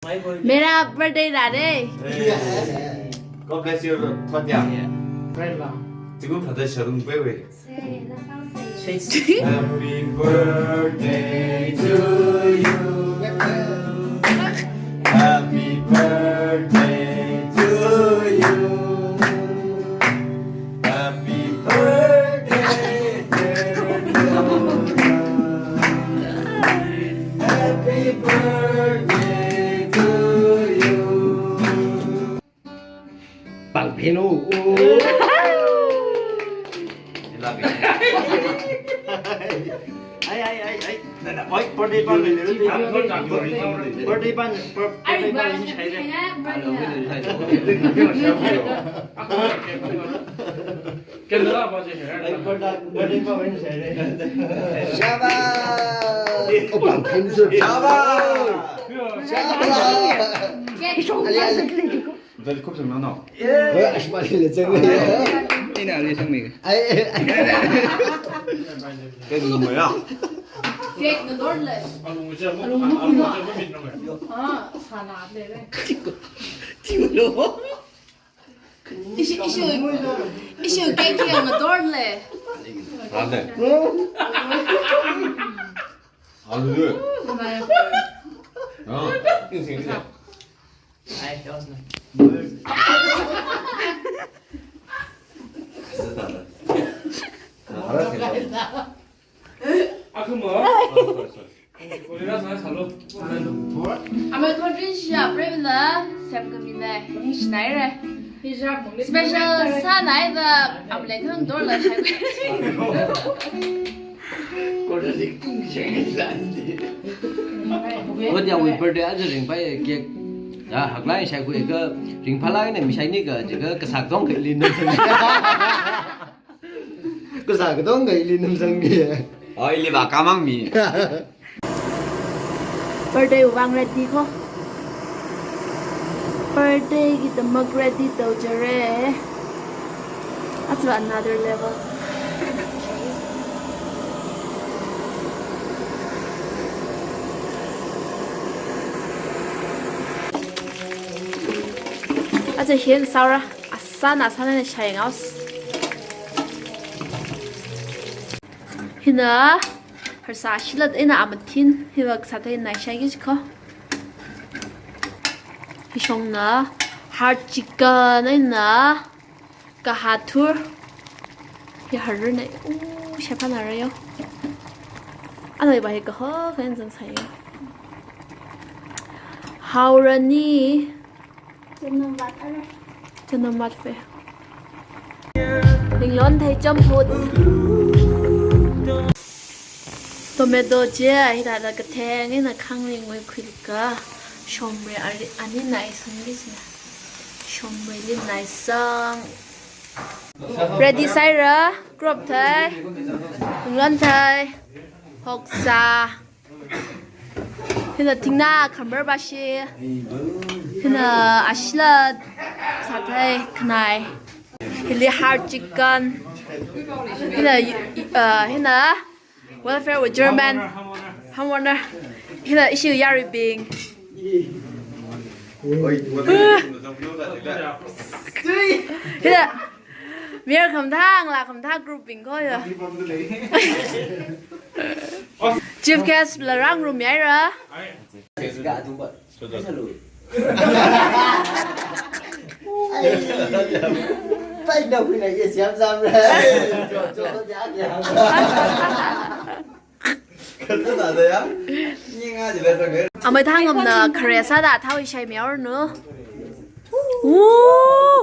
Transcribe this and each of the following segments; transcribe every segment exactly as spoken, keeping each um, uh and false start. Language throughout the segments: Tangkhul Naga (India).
मेरा बर्थडे रा रे। God bless you, Thotya. Zingkum thāda sharung peiwe. Happy birthday to you. Happy birthday to you. Happy birthday, dear Thotya. Happy birthday to you. Pangphenu. Ai, ai, ai, ai. Nana, oi, birthday pang. Birthday pang, birthday pang, ini saya deh. Ai, birthday, birthday pang ini saya deh. Shabash. Oh, pangphenu. Shabash. Shabash. Mzali khop zangna no. Oi, ashmali le zang le. Ina le zang le. Ai, ai, ai. Kei zang mo ya. Cake na dor le. Alu mo ja mo. Alu mo ja mo mit no. Ah, sana le le. Tiu lo. Ishi, ishi, ishi cake ya na dor le. Rande. Alu le. Ah, ini sing sing. Ai, that was nice. Akuma. Oh, sorry, sorry. Amai thotrin shia prem na sem kami na. Ni shnai re. Special sa nai da amle khang dor la shai. Thotya wui birthday aja ringphai cake. Ya, haklai shaikhui ka ringphālāk ne, mi shaini ka, jiakha kasā katong ka ili namsang. Kasā katong ka ili namsang ki. Oh, ili va kamang mi. Birthday wui vang ready ko. Birthday kidamāk ready tau jare. That's another level. Aja hin saura, asan asan ne shai ngaus. Hina, harsa shilat ina amathin, hiwak sata ina shai ki ko. Hishong na, hard chicken ina, kahathur. Ya harur na, uh, shapa na rayo. Ano iba hi kaho, kan zang sayo. Haurani. Chanamat are. Chanamat fe. Ninglon thai champut. Tomato je, hithāda katheng ina khangling wui khuilaka. Shomri ari, ani nai sang di sina. Shomri li nai sang. Ready saira, crop thai. Ninglon thai. Hoksa. Hina thingna khambar bashi. Hina ashila sathai khanai. Hili hard chicken. Hina, uh, hina welfare wui chairman. Hamwana. Hina ishi yarui bing. Hina Mir khamthang la khamthang group bing ko ya. Chief guest la rang room yaira. Amai thang ngamna khare sāda thao ishai miao no. Woo!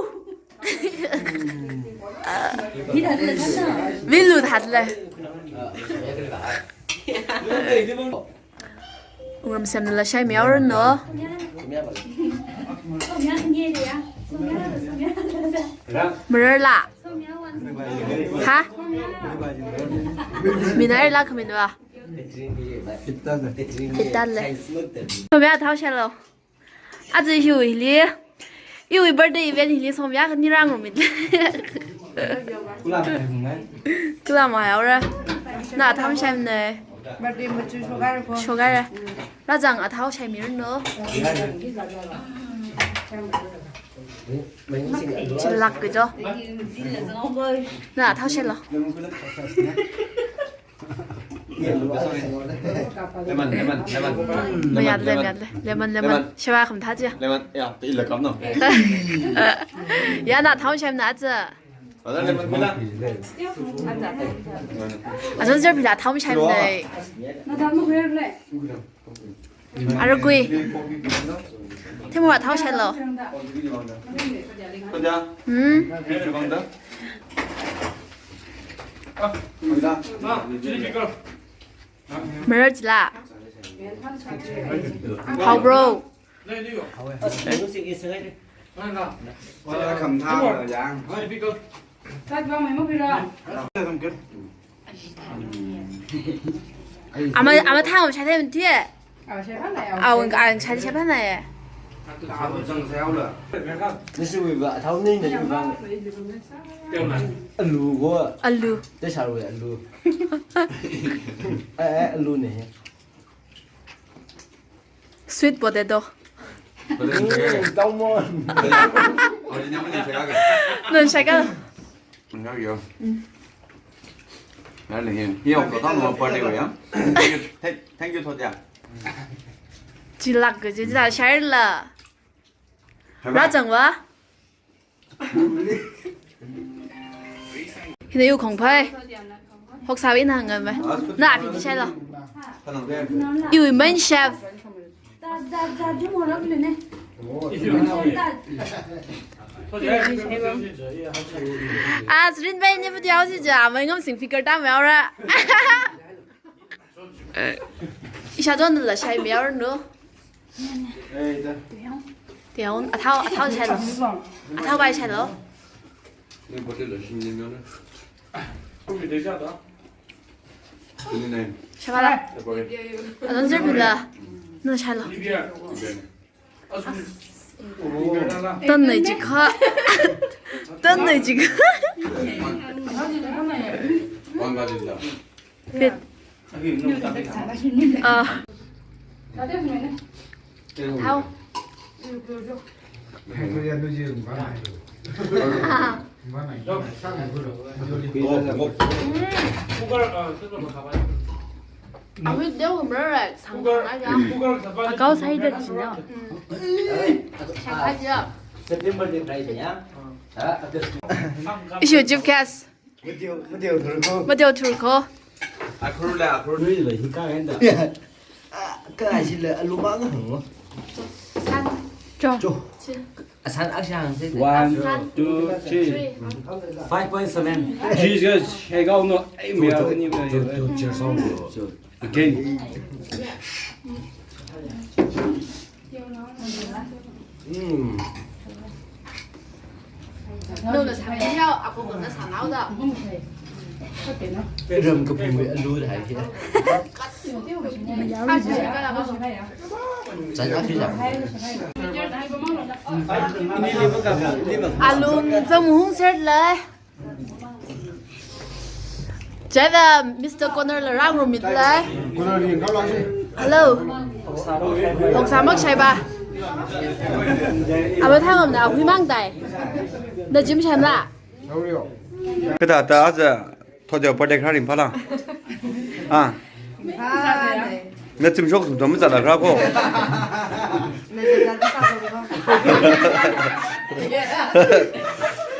Vilu thatle. Ngamsem la shai miao no. Marar la. Ha? Minair la khamin wa. Fital le. Somya thao shalo. Aja hiu hili. Iwui birthday event hili somya khani rang rumit. Kula mai aura. Na tham sham ne. Birthday machu shogaira ko. Shogaira. Rāzang athao shaimiranu. Chilak kajo. Na athao shailo. Lemon, lemon, lemon. Mayāle, lemon, mayāle. Lemon, lemon. Lemon. Sheba kham thaja. Lemon, ya, te ila kam no. Ya na athao shaimana aja. Ada lemon bila. Azon zer bila athao shaimana. Ara kui. Themo athao shailo. Kada. Hmm. Kada. Marajla. Haobro. Ama, ama thao shaithei mti. Awang, awang shaiphānai. Nisi wiba, athao ni na wiba. Alu ko. Alu. Te sharwe alu. Eh, eh, alu ne. Sweet potato. Mm, tau mo. Nan shaka. Ngai yo. Ngai le hin. Hi ong to tang mo party ko ya. Thank you, thank, thank you Thotia. Chilak kaji ja shaila. Rāzangva. Hina yu khongphai. Hoksāwui na ngamai. Na api di shailo. Iwui main chef. As rin bai ni video si ja, mai ngam sing figure tam yaora. Isha don la shai miao no. Tiaun, athao, athao shailo. Athao bai shailo. Shabala. Adon zer bila. No shailo. Tan nei jikha. Tan nei jikha. Fit. Ah. Thao. Awui deu mara sang aja. Akao sai da china. Sang aja. September ni Friday ya. Ishu chief guest. Mateo, Mateo Turko. Mateo Turko. Akhur la, akhur. Nui la hika enda. Ah, ka ai si le aluma nga hang mo. San. Jo. Jo. Chi. Asan aksha hang se. One, two, three. Five point seven. Jesus, hegao no, ai, mi a ni ba. Again. Mm. Nona sāmi yao, ako kona sānao da. Ram kapu alu da hai kya. Chana phi ja. Alu cham hung ser lai. Chada Mister Connor la rang rumit lai. Hello. Hoksā mak shai ba. Aba thang am na hui mang dai. Na gym sham la. Kada ta aja thojo pa dek harim pala. Ah. Na chim shok sum dom zala kra ko.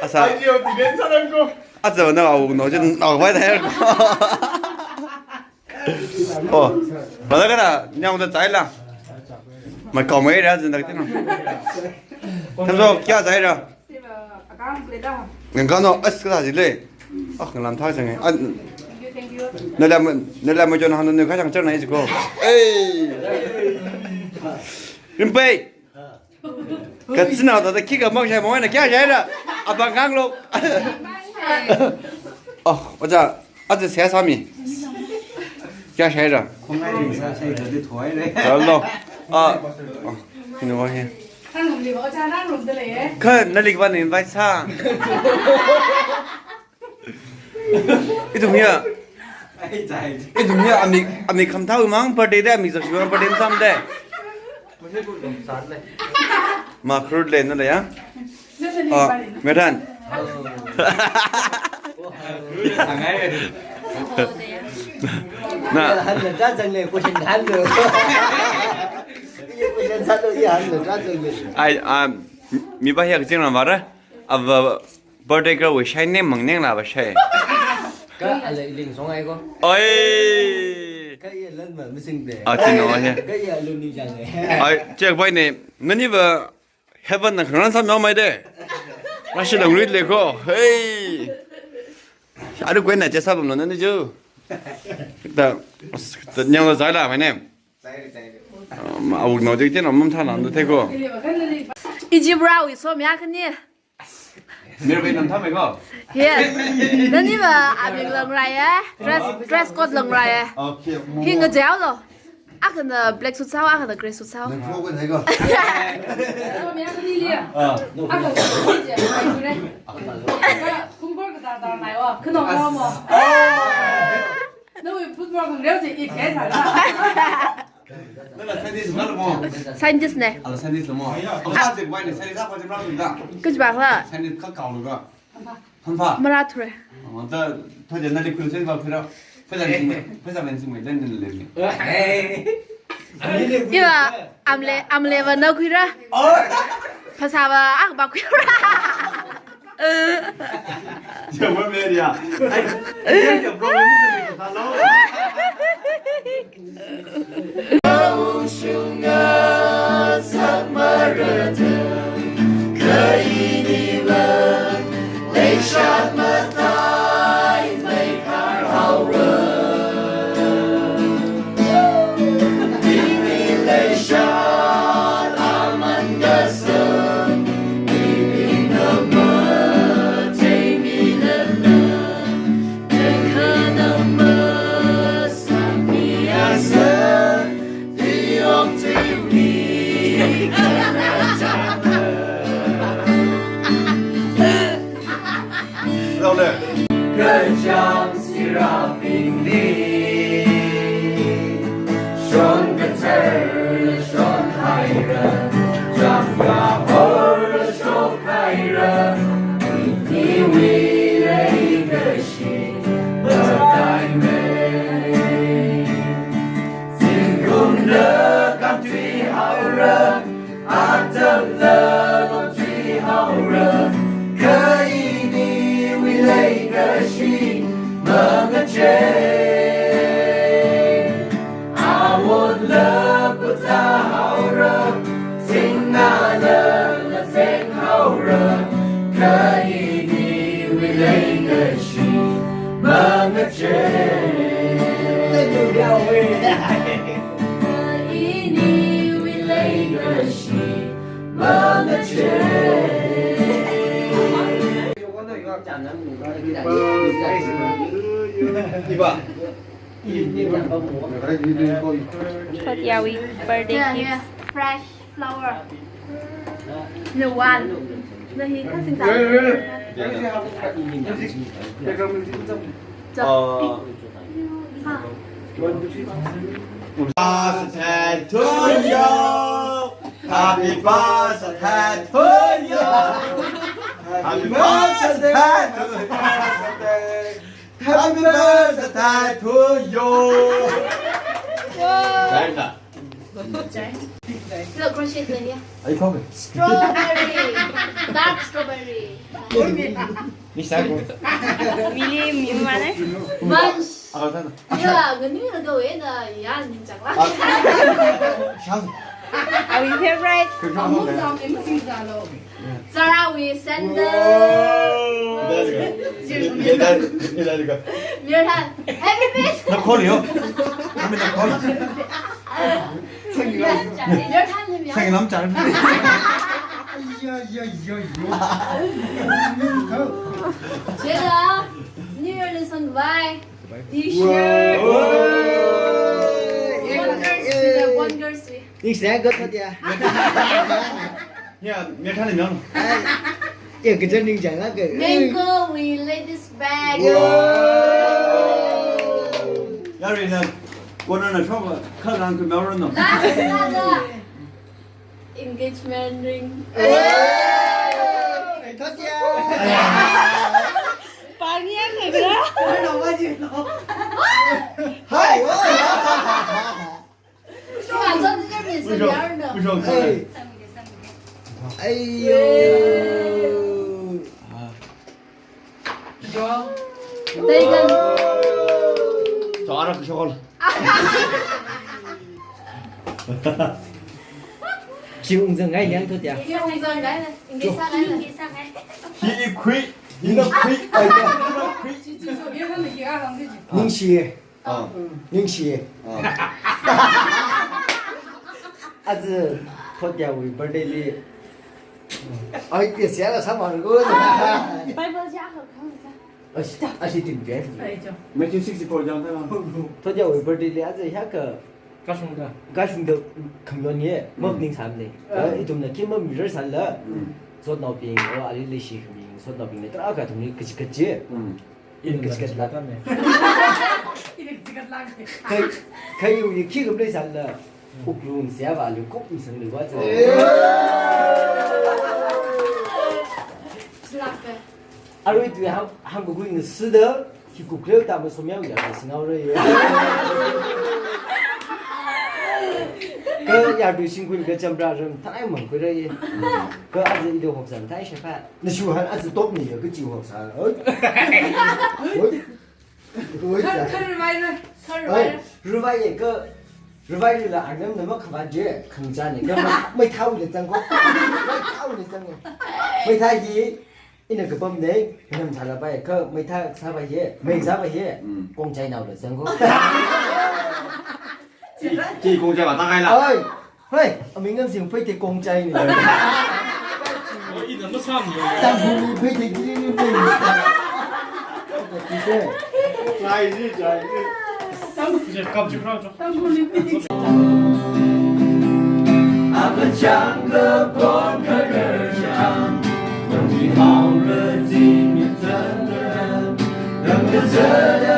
Asa. Aja na au no jin au vai da ko. Oh. Bala kana nyang da chai la. Mai kau mai ra jin da tin. Tham so kya chai ra? Ngang kano as ka ji le. Ah, ngalam tha jang. Nala, nala mo jon han ne kha jang char na ji ko. Ei. Rimpai. Ka tsina da da ki ka mang shai mo na kya shai da. Abang kang lo. Oh, oja. Aja sia sami. Kya shai ra? Khongai ri sa shai ga de thoi re. Hello. Ah. Oh, you know what here? Kha nali ba ni invite sa. Itu mia. Ai, chai. Ithum hi amik, amik khamthao mang birthday da amik zakshi mang birthday masāmada. Makhrut le na le ya. Ah, Methan. Na. Hānna ta zang le, question hānlu. Iya question sālu, iya hānna ta zang le. Ai, ah, mi ba hiya kaching ram vara. Ava birthday girl wui shai ne mang neng la ba shai. Ka ala iling song ai ko. Oi. Ka iya lan ma missing de. Ah, chino he. Ka iya lu ni jang de. Ai, check boy ne. Nani ba heaven na kharan sam yao mai de. Rashi lang rit le ko. Hey. Aru koi na chesa bam lo nani ju. Ta, ta nyang lo zai la mai ne. Chai re, chai re. Um, awuk nao jik chen om thana nda thei ko. Egypt rao iso mya khani. Mir be nam tham ko. Yes. Nani ba amik lang rai eh. Dress, dress code lang rai eh. Okay. Hinga jao lo. Akhana black suit sāo, akhana grey suit sāo. Nang throw ko thei ko. So mya khani le. Ah. Akha ko je, ai jure. Akha kumkor ka ta ta mai wa. Khano mo mo. Ah. Nawui football khangareo chi i thei sāla. Nala scientist ngalamo. Scientist ne. Ala scientist lamo. Akha je bai ne scientist akha je mrang da. Kaji ba khala. Scientist kha kaolaga. Hanpha. Mara thura. Oh, ta, ta je nali question ba phira. Phira sing mai, phira sing mai, then nali le. Iva, amle, amle va na khuira. Oh. Phasā va, ah, ba khuira. Java media. Ai, ai, ya problem is a bit hello. Zingkum le kamtui haora, atam le longtui haora, kha iniwui leikashi mangachei. Awot le puta haora, singna le la sing haora, kha iniwui leikashi mangachei. Iniwui leikashi mangachei. Thot yawi birthday gift. Yeah, yeah. Fresh flower. No one. No, he can't sing that. Uh, Ha. Birthday to you. Happy birthday to you. Happy birthday to you. Happy birthday to you. Wow. Look, crochet lagi. Ai, kau ke? Strawberry. Dark strawberry. Ni sa ko? Mili, mili mana? Bunch. Apa sana? Ya, gini ada gawe na, ya, nincang lah. Ah. Siapa? Our favorite. Kerja apa? Kamu sama ini sih, Zara. Zara wui sandal. Wow. Mirhan. Happy birthday. Na call yo. Kami na call. Mirhan, Mirhan ni Mirhan. Saya nam char. Ya, ya, ya, ya. Jada, New Year lesson bye. T-shirt. Wow. One girls, one girls. Next time, go to dia. Ya, Mirhan ni Mirhan. Ya, kerja ni jangan ke. Mango wui ladies bag. Wow. Sorry, na, kona na shoka, kha ngang khameo no. Last sāda. Engagement ring. Hey, thot ya. Pangya khagra. Hi. Shuwa zan zan mi sanyar na. Hey. Aiyo. Taigan. Chara kushol. Khi ungzang ngai liang thot ya. Khi ungzang ngai na. Engage sāngai na. Khi khui. Ina khui. Ai, ina khui. Ningshi. Ah. Ningshi. Ah. Aja thot ya wui birthday li. Ai, ke siya la sama ko. Bible ja ko khang sa. Ashi, ashi tin pe. Ai jo. Matthew sixty-four jang ta. Thot ya wui birthday li aja ya ka. Kashungda. Kashungda khamyon ye. Map ning sam ne. Ah. Ithumna khi mamirar sāla. Mm. Sotnaobing, o ali leishi khamibing, sotnaobing ne tarākha ithumli kachi kachi. Mm. Ina kachi kachi lak. Ina kachi kachi lak. Khai, khai yu ni khi kam lei sāla. Wuklung siya va lu kup mi sang lu va cha. Lak. Arui tui hang, hangkakhui ngasida, hi kukre ta masomyang ya ka singao re. Ka ya du singkhui ka chambra ram thai mang khui re. Ka aja ido hok san thai shepa. Na shu han aja top ni ya ka jiu hok sa. Oi. Oi. Oi, khar, ja. Khar ruvai na, khar ruvai na. Oi, ruvai ye ka, ruvai rila arnam na makhavāt je, khangachā ne ka, mai, maithao le zang ko. Maithao le zang ko. Maithao hi, ina kapam ne, nam sāla pai, ka maithao sāpai ye, mai sāpai ye, mm, kongchai nao le zang ko. Chi, chi kongchai va ta kai la. Oi, Hoi, aming ngam sing pheite kongchai ni. Oh, ina masam ni. Tangkhul mi pheite kiri ni pheite. Kise. Chai ji, chai ji. Tangkhul mi pheite. Apa chang le pon ka le chang. Kong ki hao le jing ye zan le. Ram le zan le.